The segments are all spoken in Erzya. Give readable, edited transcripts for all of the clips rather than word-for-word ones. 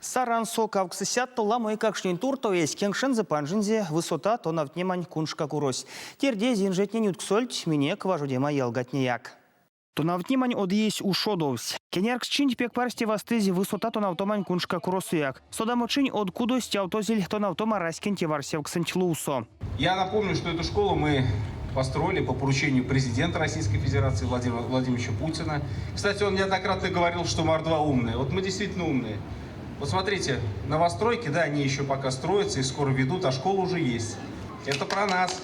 Сарансо кавксосядто ламо эйкакштнень туртов эсь кенкшензэ панжинзе Высота тонавтнемань куншкакурось. Тердезь инжетнень ютксольть минек важодема ялгатнеяк. Тонавтнемань од иесь ушодовсь. Кенярксчинть пек парсте вастызь Высота тонавтомань куншкакуросояк. Содамочинь од кудось стявтозель тонавтома раськень теварсевксэнть лувсо. Я напомню, что эту школу мы построили по поручению президента Российской Федерации Владимира Владимировича Путина. Кстати, он неоднократно говорил, что мордва умные. Вот мы действительно умные. Вот смотрите, новостройки, да, они еще пока строятся и скоро ведут, а школа уже есть. Это про нас.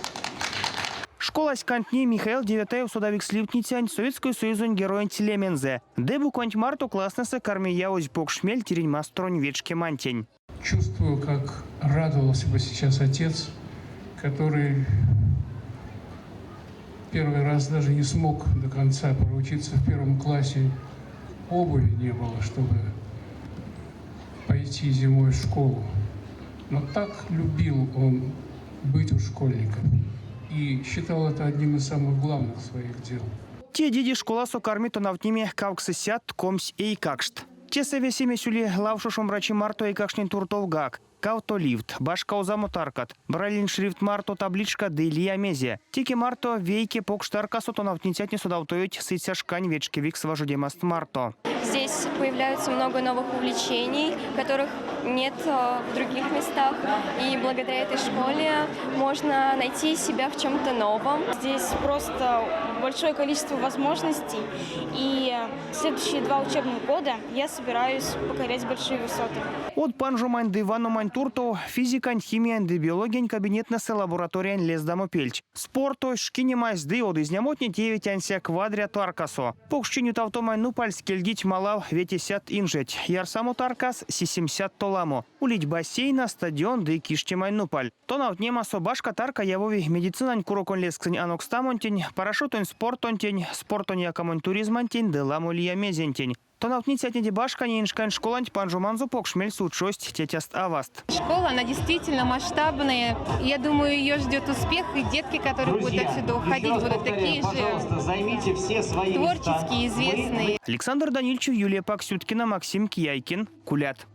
Школась кандтни Михаил Девятаев содавикс ливтницянть Советской Союзонь героенть лемензэ. Ды букванть марто класстнэсэ карми явозь покш мель тиринь масторонь вечкемантень. Чувствую, как радовался бы сейчас отец, который первый раз даже не смог до конца проучиться в первом классе. Обуви не было, чтобы пойти зимой в школу. Но так любил он быть у школьников и считал это одним из самых главных своих дел. Тедеде школасо кармить тонавтнеме 820 эйкакшт. Тесэ весемесь ули лавшо шумбрачи марто эйкакштнень туртовгак. Кавто лифт, башка озамо таркат, брайлень шрифт марто табличка ды лия мезе. Теке марто вейке покш таркасо тонавтницятне содавтовить сыця шкань вечкевикс важодемаст марто. Здесь появляются много новых увлечений, которых нет в других местах. И благодаря этой школе можно найти себя в чем-то новом. Здесь просто большое количество возможностей. И следующие два учебных года я собираюсь покорять большие высоты. Од панжомань ды ваномань туртов физикань, химиянь ды биологиянь кабинеттнэсэ лабораториянь лездамопельть. Спортось, шкинемась ды од изнямотне теевить ансяк вадря таркасо. Покшчинь ютавтомань нупальс кельгить малав ветесядт инжеть. Ярсамо таркас сисемсядто ламо. Улить бассейна, стадион ды киштемань нупаль. Тонавтнемасо башка тарка явови медицинань куроконь лезксэнь анокстамонтень, парашютонь спортонтень, спортонь якамонь туризмантень ды ламо лия мезентень. Тонавтницятнеде башка неень шкань школанть панжоманзо покш мельсэ учость тетяст-аваст. Школа, она действительно масштабная. Я думаю, ее ждет успех, и детки, которые будут Друзья, отсюда еще уходить, раз будут повторяю, такие пожалуйста, же займите все свои места. творческие, Мы известные. Александр Данильчев, Юлия Паксюткина, Максим Кияйкин. Кулят.